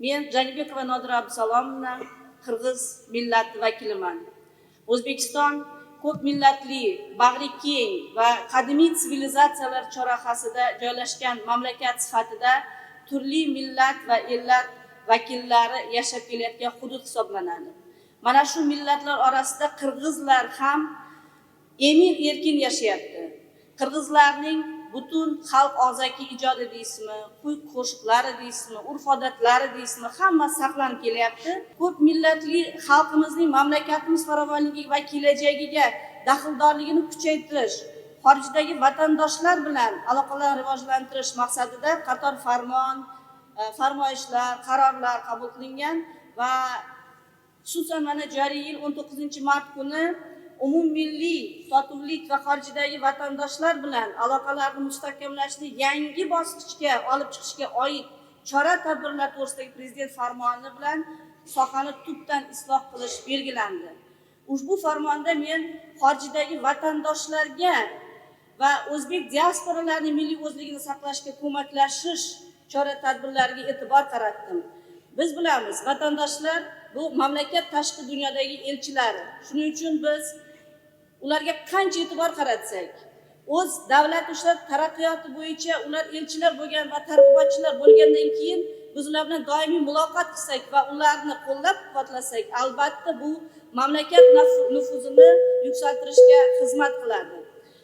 Men Janibekova Nodira Abdusalomovna, qirg'iz millati vakiliman. O'zbekiston ko'p millatli, bag'ri keng va qadimiy sivilizatsiyalar chorrahasida joylashgan mamlakat sifatida turli millat va ellar vakillari yashab kelayotgan hudud hisoblanadi. Mana shu millatlar orasida qirg'izlar ham emin erkin yashayapti. Qirg'izlarning butun xalq og'zaki ijodi deysizmi, kuy qo'shiqlari deysizmi, urf odatlari deysizmi, hammasi saqlanib kelyapti. Ko'p millatli xalqimizning mamlakatimiz farovonligi va kelajagiga daxldorligini kuchaytirish, xorijdagi vatandoshlar bilan aloqalarni rivojlantirish maqsadida qator farmon, farmoyishlar, qarorlar qabul qilingan va xususan mana joriy yil 19-mart kuni umummilliy totuvlik va xorijdagi vatandoshlar bilan aloqalarni mustahkamlashni yangi bosqichga olib chiqishga oid chora tadbirlar to'g'risidagi prezident farmoni bilan sohani tubdan isloh qilish belgilandi. Ushbu farmonda men xorijdagi vatandoshlarga va o'zbek diasporalarining milliy o'zligini saqlashga ko'maklashish chora tadbirlariga e'tibor qaratdim. Biz bilamiz, vatandoshlar bu mamlakat tashqi dunyodagi elchilari. Shuning uchun biz ularga qancha e'tibor qaratsak, o'z davlat o'sha taraqqiyoti bo'yicha ular elchilar bo'lgan va targ'ibotchilar bo'lgandan keyin biz ular bilan doimiy muloqot qilsak va ularni qo'llab-quvvatlasak, albatta bu mamlakat nufuzini yuksaltirishga xizmat qiladi.